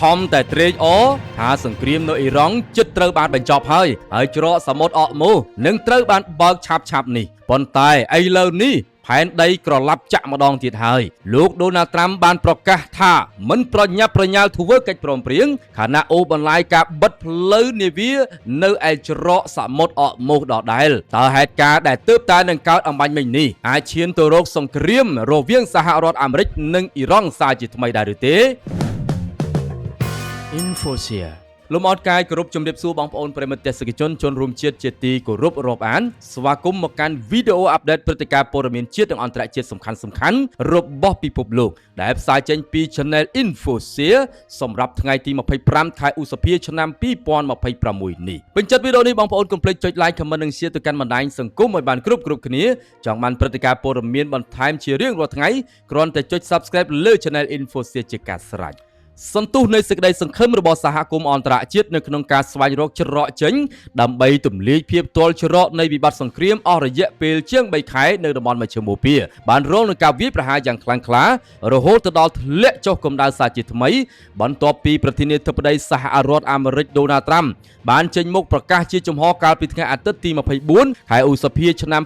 ខំតែត្រេកអរថាសង្គ្រាមនៅអ៊ីរ៉ង់ជិតត្រូវបានបញ្ចប់ហើយហើយច្រកសមុទ្រអកមូសនឹងត្រូវបានបើកឆាប់ឆាប់ៗនេះប៉ុន្តែឥឡូវនេះផែនដីក្រឡាប់ចាក់ម្ដងទៀតហើយលោកដូណាល់ត្រាំបានប្រកាសថាមិនប្រញាប់ប្រញាល់ធ្វើកិច្ចព្រមព្រៀងខណៈអូបន្លាយការបិទផ្លូវនាវានៅឯច្រកសមុទ្រអកមូសដដែលតើហេតុការណ៍ដែលទើបតែនឹងកើតអំបញ្ញមិញនេះអាចឈានទៅរកសង្គ្រាមរវាងសហរដ្ឋអាមេរិកនិងអ៊ីរ៉ង់សាជាថ្មីដែរឬទេ Infosia. លំអរកាយគោរពជំរាបសួរបងប្អូនប្រិយមិត្តទស្សនិកជនជនរួមជាតិជាទីគោរពរាប់អានស្វាគមន៍មកកាន់វីដេអូ update ព្រឹត្តិការណ៍ព័ត៌មានជាតិនិងអន្តរជាតិសំខាន់សំខាន់របស់ពិភពលោកដែលផ្សាយចេញពី Channel Infosia សម្រាប់ថ្ងៃទី25ខែឧសភាឆ្នាំ2026នេះពេញចិត្តវីដេអូនេះបងប្អូនកុំភ្លេចចុច Like Comment និង Share ទៅកាន់បណ្ដាញសង្គមឲ្យបានគ្រប់គ្រប់គ្នាចង់បានព្រឹត្តិការណ៍ព័ត៌មានបន្ថែមជារៀងរាល់ថ្ងៃគ្រាន់តែចុច Subscribe លើ Channel Infosia ជាការស្រេច សន្ទុះនៃសេចក្តីសង្ឃឹមរបស់សហគមន៍អន្តរជាតិនៅក្នុងការស្វែងរកច្រកចេញដើម្បីទម្លាយភាពទាល់ច្រកនៃវិបត្តិសង្គ្រាមអស់រយៈពេលជាង3ខែនៅតំបន់មជ្ឈមបូព៌ាបានរងនឹងការវាយប្រហារយ៉ាងខ្លាំងក្លារហូតទៅដល់ធ្លាក់ចុះកម្ដៅសាជាថ្មីបន្ទាប់ពីប្រធានាធិបតីសហរដ្ឋអាមេរិកដូណាល់ត្រាំបានចេញមុខប្រកាសជាចំហកាលពីថ្ងៃអាទិត្យទី24ខែឧសភាឆ្នាំ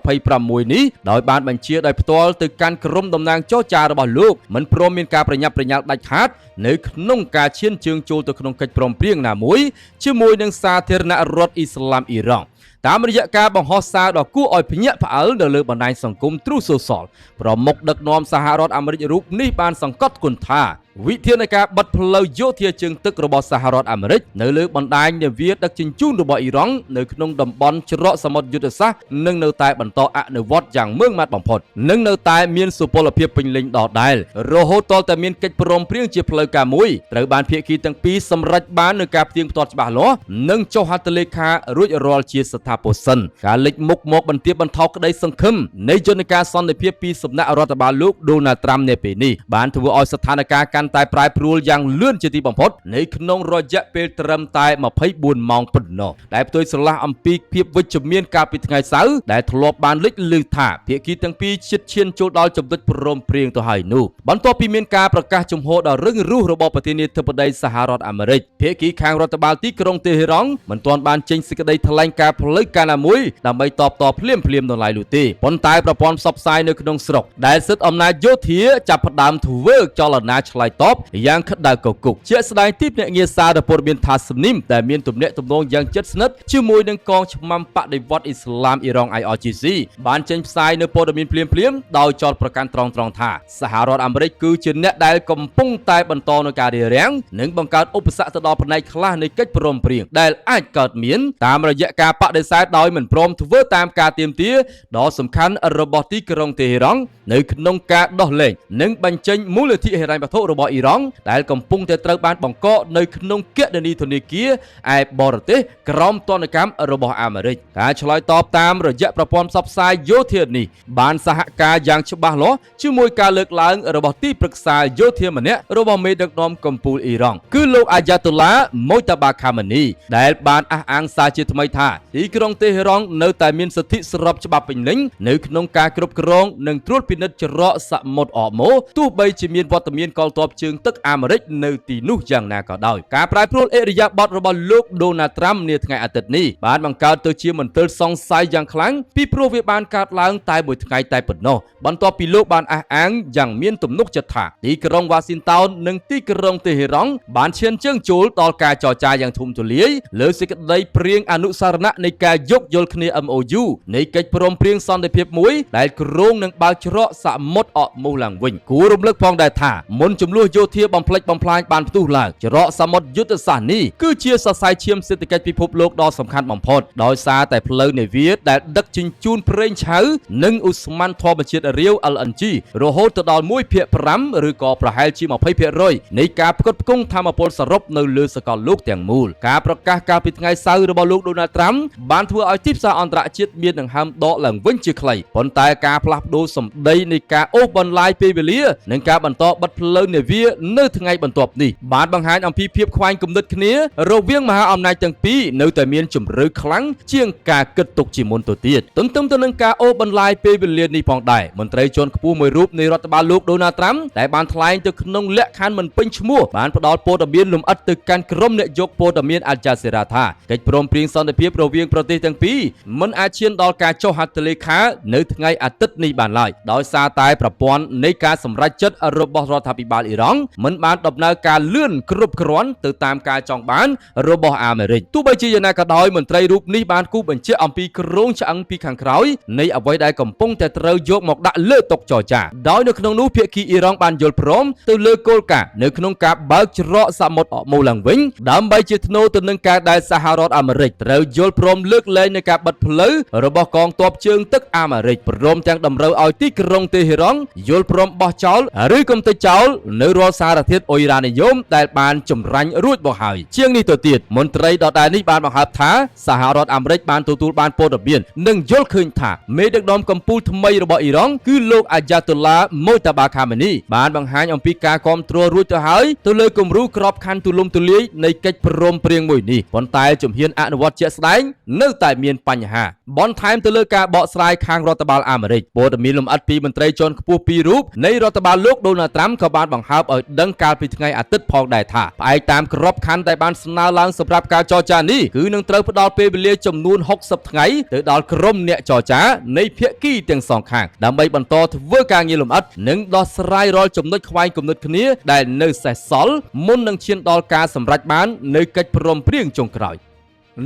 2026នេះដោយបានបញ្ជាដោយផ្ទាល់ទៅកាន់ក្រុមតំណាងចរចារបស់លោកមិនព្រមមានការប្រញាប់ប្រញាល់ដាច់ខាតនៅក្នុងការឈានជើងចូលទៅក្នុងកិច្ចព្រមព្រៀងណាមួយជាមួយនឹងសាធារណរដ្ឋអ៊ីស្លាមអ៊ីរ៉ង់តាមរយៈការបង្ហោះសារដ៏គួរឲ្យភ្ញាក់ផ្អើលនៅលើបណ្ដាញសង្គម Truth Social ប្រមុខដឹកនាំសហរដ្ឋអាមេរិករូបនេះបានសង្កត់គុណថាវិធានការបិទផ្លូវយោធាជើងទឹករបស់សហរដ្ឋអាមេរិកនៅលើបណ្ដាញនាវាដឹកជញ្ជូនរបស់អ៊ីរ៉ង់នៅក្នុងតំបន់ច្រកសមុទ្រយុទ្ធសាស្ត្រនឹងនៅតែបន្តអនុវត្តយ៉ាងម៉ឺងម៉ាត់បំផុតនិងនៅតែមានសុពលភាពពេញលេញដដែលរហូតទាល់តែមានកិច្ចព្រមព្រៀងជាផ្លូវការមួយត្រូវបានភាគីទាំងពីរសម្រេចបាននៅការផ្ទៀងផ្ទាត់ច្បាស់លាស់និងចុះហត្ថលេខារួចរាល់ជាស្ថាពរសិនការលេចមុខមកបន្ទាបបន្ថយក្តីសង្ឃឹមនៃយន្តការសន្តិភាពពីសំណាក់រដ្ឋបាលលោកដូណាល់ត្រាំនាពេលនេះបានធ្វើឲ្យស្ថានភាពកាន់តែប្រែប្រួលយ៉ាងលឿនជាទីបំផុតនៅក្នុងរយៈពេលត្រឹមតែ24ម៉ោងប៉ុណ្ណោះដែលផ្ទុយស្រឡះអំពីភាពវិជ្ជមានកាលពីថ្ងៃសៅរ៍ដែលធ្លាប់បានលេចឮថាភាគីទាំងពីរជិតឈានចូលដល់ចំណុចព្រមព្រៀងទៅហើយនោះបន្ទាប់ពីមានការប្រកាសជំហរដ៏រឹងរូសរបស់ប្រធានាធិបតីសហរដ្ឋអាមេរិកភាគីខាងរដ្ឋបាលទីក្រុងតេហេរ៉ង់មិនទាន់បានចេញសេចក្តីថ្លែងការណ៍ផ្លូវការណាមួយដើម្បីតបតភ្លាមៗនៅឡើយនោះទេប៉ុន្តែប្រព័ន្ធផ្សព្វផ្សាយនៅក្នុងស្រុកដែលសិទ្ធិអំណាចយោធាចាប់ផ្ដើមធ្វើចលនាឆ្លើយតបយ៉ាងក្តៅកគុកជាក់ស្ដែងទីភ្នាក់ងារសារព័ត៌មានថាសនីមដែលមានទំនាក់ទំនងយ៉ាងជិតស្និទ្ធជាមួយនឹងកងឆ្មាំបដិវត្តអ៊ីស្លាមអ៊ីរ៉ង់ IRGC បានចេញផ្សាយនៅព័ត៌មានភ្លាមៗដោយចោទប្រកាន់ត្រង់ៗថាសហរដ្ឋអាមេរិកគឺជាអ្នកដែលកំពុងតែបន្តនៅការរារាំងនិងបង្កើតឧបសគ្គទៅដល់ផ្នែកខ្លះនៃកិច្ចព្រមព្រៀងដែលអាចកើតមានតាមរយៈការបដិសេធដោយមិនព្រមធ្វើតាមការទាមទារដ៏សំខាន់របស់ទីក្រុងតេហេរ៉ង់នៅក្នុងការដោះលែងនិងបញ្ចេញមូលនិធិហិរញ្ញវត្ថុរបស់អ៊ីរ៉ង់ដែលកំពុងតែត្រូវបានបង្កកនៅក្នុងគណនីធនាគារឯបរទេសក្រោមទណ្ឌកម្មរបស់អាមេរិកការឆ្លើយតបតាមរយៈប្រព័ន្ធផ្សព្វផ្សាយយោធានេះបានសហការយ៉ាងច្បាស់លាស់ជាមួយការលើកឡើងរបស់ទីប្រឹក្សាយោធាម្នាក់របស់មេដឹកនាំកំពូលអ៊ីរ៉ង់គឺលោកអាយ៉ាតូឡាម៉ូតាបាខាម៉ានីដែលបានអះអាងសារជាថ្មីថាទីក្រុងតេហេរ៉ង់នៅតែមានសិទ្ធិស្របច្បាប់ពេញលេញនៅក្នុងការគ្រប់គ្រងនិងត្រួតពិនិត្យច្រកសមុទ្រអកម៉ូទោះបីជាមានវត្តមានកងទ័ពជើងទឹកអាមេរិកនៅទីនោះយ៉ាងណាក៏ដោយការប្រែប្រួលឥរិយាបថរបស់លោកដូណាល់ត្រាំនាថ្ងៃអាទិត្យនេះបានបង្កើតទៅជាមន្ទិលសង្ស័យយ៉ាងខ្លាំងពីព្រោះវាបានកើតឡើងតែមួយថ្ងៃតែប៉ុណ្ណោះបន្ទាប់ពីលោកបានអះអាងយ៉ាងមានទំនុកចិត្តថាទីក្រុងវ៉ាស៊ីនតោននិងទីក្រុងតេហេរ៉ង់បានឈានជើងចូលដល់ការចរចាយ៉ាងធំទូលាយលើសេចក្តីព្រាងអនុស្សរណៈនៃការយោគយល់គ្នា MOU នៃកិច្ចព្រមព្រៀងសន្តិភាពមួយដែលគ្រោងនឹងបើកច្រកសមុទ្រអកមូសឡើងវិញគួររំលឹកផងដែរថាមុនចំនួនយោធាបំផ្លិចបំផ្លាញបានផ្ទុះឡើងច្រកសមុទ្រយុទ្ធសាស្ត្រនេះគឺជាសរសៃឈាមសេដ្ឋកិច្ចពិភពលោកដ៏សំខាន់បំផុតដោយសារតែផ្លូវនាវាដែលដឹកជញ្ជូនប្រេងឆៅនិងឧស្ម័នធម្មជាតិរាវ LNG រហូតទៅដល់1ភាគ5ឬក៏ប្រហែលជា20%នៃការផ្គត់ផ្គង់ធម្មពលសរុបនៅលើសកលលោកទាំងមូលការប្រកាសកាលពីថ្ងៃសៅរ៍របស់លោកដូណាល់ត្រាំបានធ្វើឲ្យទីផ្សារអន្តរជាតិមានដង្ហើមដកឡើងវិញជាខ្លីប៉ុន្តែការផ្លាស់ប្ដូរសម្ដីនៃការអូសបន្លាយពេលវេលានិងការបន្តបិទផ្លូវនាវា វានៅថ្ងៃបន្ទាប់នេះបានបង្ហាញអំពីភាពខ្វែងគំនិតគ្នារវាងមហាអំណាចទាំងពីរនៅតែមានជម្រៅខ្លាំងជាងការគិតទុកជាមុនទៅទៀតទន្ទឹមទៅនឹងការអូសបន្លាយពេលវេលានេះផងដែរមន្ត្រីជាន់ខ្ពស់មួយរូបនៃរដ្ឋបាលលោកដូណាល់ត្រាំដែលបានថ្លែងទៅក្នុងលក្ខខណ្ឌមិនពេញឈ្មោះបានផ្ដល់ព័ត៌មានលម្អិតទៅកាន់ក្រុមអ្នកយកព័ត៌មានអាល់ចាសេរ៉ាថាកិច្ចព្រមព្រៀងសន្តិភាពរវាងប្រទេសទាំងពីរមិនអាចឈានដល់ការចុះហត្ថលេខានៅថ្ងៃអាទិត្យនេះបានឡើយដោយសារតែប្រព័ន្ធនៃការសម្រេចចិត្តរបស់រដ្ឋាភិបាលអ៊ីរ៉ង់មិនបានដំណើរការលឿនគ្រប់គ្រាន់ទៅតាមការចង់បានរបស់អាមេរិកទោះបីជាយ៉ាងណាក៏ដោយមន្ត្រីរូបនេះបានគូសបញ្ជាក់អំពីគ្រោងឆ្អឹងពីខាងក្រោយនៃអ្វីដែលកំពុងតែត្រូវយកមកដាក់លើតុចរចាដោយនៅក្នុងនោះភាគីអ៊ីរ៉ង់បានយល់ព្រមទៅលើគោលការណ៍នៅក្នុងការបើកច្រកសមុទ្រអកមូឡើងវិញដើម្បីជាថ្នូរទៅនឹងការដែលសហរដ្ឋអាមេរិកត្រូវយល់ព្រមលើកលែងនៃការបិទផ្លូវរបស់កងទ័ពជើងទឹកអាមេរិកព្រមទាំងតម្រូវឲ្យទីក្រុងតេហេរ៉ង់យល់ព្រមបោះចោលឬកំទេចចោលនៅរាល់សារធាតុអ៊ុយរ៉ានីយ៉ូមដែលបានចម្រាញ់រួចមកហើយជាងនេះទៅទៀតមន្ត្រីដដែលនេះបានបង្ហើបថាសហរដ្ឋអាមេរិកបានទទួលបានព័ត៌មាននិងយល់ឃើញថាមេដឹកនាំកម្ពុជាថ្មីរបស់អ៊ីរ៉ង់គឺលោកអាយ៉ាតុឡាម៉ូតាបាខាមេនីបានបង្ហាញអំពីការគាំទ្ររួចទៅហើយទៅលើគំរូក្របខ័ណ្ឌទូលំទូលាយនៃកិច្ចព្រមព្រៀងមួយនេះប៉ុន្តែជំហានអនុវត្តជាក់ស្ដែងនៅតែមានបញ្ហាបន្ថែមទៅលើការបកស្រាយខាងរដ្ឋបាលអាមេរិកព័ត៌មានលម្អិតពីមន្ត្រីជាន់ខ្ពស់ពីររូបនៃរដ្ឋបាលលោកដូណាល់ត្រាំក៏បានបង្ហើបឲ្យដឹងកាលពីថ្ងៃអាទិត្យផងដែរថាផ្អែកតាមក្របខ័ណ្ឌដែលបានស្នើឡើងសម្រាប់ការចរចានេះគឺនឹងត្រូវផ្ដល់ពេលវេលាចំនួន60ថ្ងៃទៅដល់ក្រុមអ្នកចរចានៃភាគីទាំងសងខាងដើម្បីបន្តធ្វើការងារលម្អិតនិងដោះស្រាយរាល់ចំណុចខ្វែងគំនិតគ្នាដែលនៅសេសសល់មុននឹងឈានដល់ការសម្រេចបាននៅកិច្ចព្រមព្រៀងចុងក្រោយ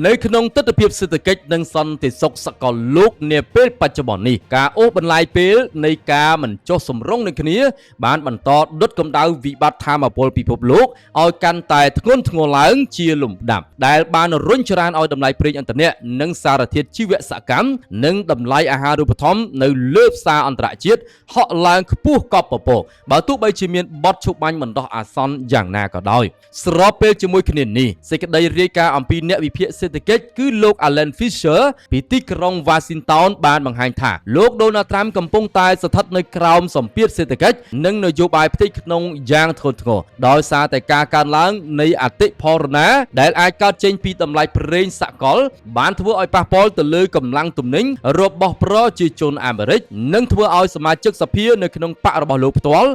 នៅក្នុងទស្សនវិជ្ជាសេដ្ឋកិច្ចនិងសន្តិសុខសកលលោកនាពេលបច្ចុប្បន្ននេះការអូសបន្លាយពេលនៃការមិនចុះសម្រុងនឹងគ្នាបានបន្តដុតកម្ដៅវិបត្តិធម្មពលពិភពលោកឲ្យកាន់តែធ្ងន់ធ្ងរឡើងជាលំដាប់ដែលបានរុញច្រានឲ្យតម្លៃប្រេងឥន្ធនៈនិងសារធាតុជីវសកម្មនិងតម្លៃអាហារូបត្ថម្ភនៅលើផ្សារអន្តរជាតិហក់ឡើងខ្ពស់កប់ពពកបើទោះបីជាមានបទឈប់បាញ់បណ្ដោះអាសន្នយ៉ាងណាក៏ដោយស្របពេលជាមួយគ្នានេះសេចក្តីរាយការណ៍អំពីអ្នកវិភាគសេដ្ឋកិច្ចគឺលោក Alan Fisher ពីទីក្រុង Washington បានបង្ហាញថាលោក Donald Trump កំពុងតែស្ថិតនៅក្រោមសម្ពាធសេដ្ឋកិច្ចនិងនយោបាយផ្ទៃក្នុងយ៉ាងធ្ងន់ធ្ងរដោយសារតែការកើនឡើងនៃអតិផរណាដែលអាចកើតចេញពីតម្លៃប្រេងសកលបានធ្វើឲ្យប៉ះពាល់ទៅលើកម្លាំងទំនិញរបស់ប្រជាជនអាមេរិកនិងធ្វើឲ្យសមាជិកសភានៅក្នុងបក្សរបស់លោកផ្ទាល់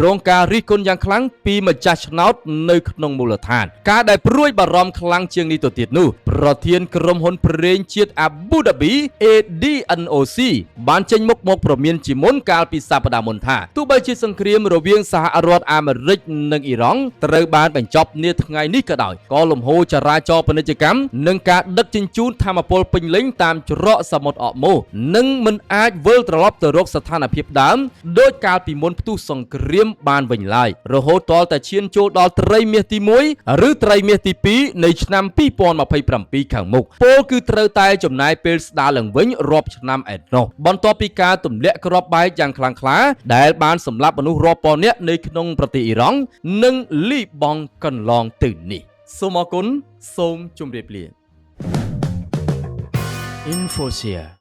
រងការរិះគន់យ៉ាងខ្លាំងពីម្ចាស់ឆ្នោតនៅក្នុងមូលដ្ឋានការដែលព្រួយបារម្ភខ្លាំងជាងនេះទៅទៀតនោះប្រធានក្រុមហ៊ុនប្រេងជាតិអាប៊ូដាប៊ី ADNOC បានចេញមុខមកព្រមានជាមុនកាលពីសប្តាហ៍មុនថាទោះបីជាសង្គ្រាមរវាងសហរដ្ឋអាមេរិកនិងអ៊ីរ៉ង់ត្រូវបានបញ្ចប់នាថ្ងៃនេះក៏ដោយក៏លំហូរចរាចរណ៍ពាណិជ្ជកម្មនិងការដឹកជញ្ជូនថាមពលពេញលេញតាមច្រកសមុទ្រអកម៉ូនឹងមិនអាចវិលត្រឡប់ទៅរកស្ថានភាពដើមដោយកាលពីមុនផ្ទុះសង្គ្រាមបានវិញឡើយរហូតទាល់តែឈានចូលដល់ត្រីមាសទី1ឬត្រីមាសទី2នៃឆ្នាំ2027ខាងមុខពោលគឺត្រូវតែចំណាយពេលស្ដារឡើងវិញរាប់ឆ្នាំឯណោះបន្ទាប់ពីការទម្លាក់គ្រាប់បែកយ៉ាងខ្លាំងក្លាដែលបានសម្លាប់មនុស្សរាប់ពាន់នាក់នៅក្នុងប្រទេសអ៊ីរ៉ង់និងលីបង់កន្លងទៅនេះសូមអរគុណសូមជម្រាបលា Infoshare.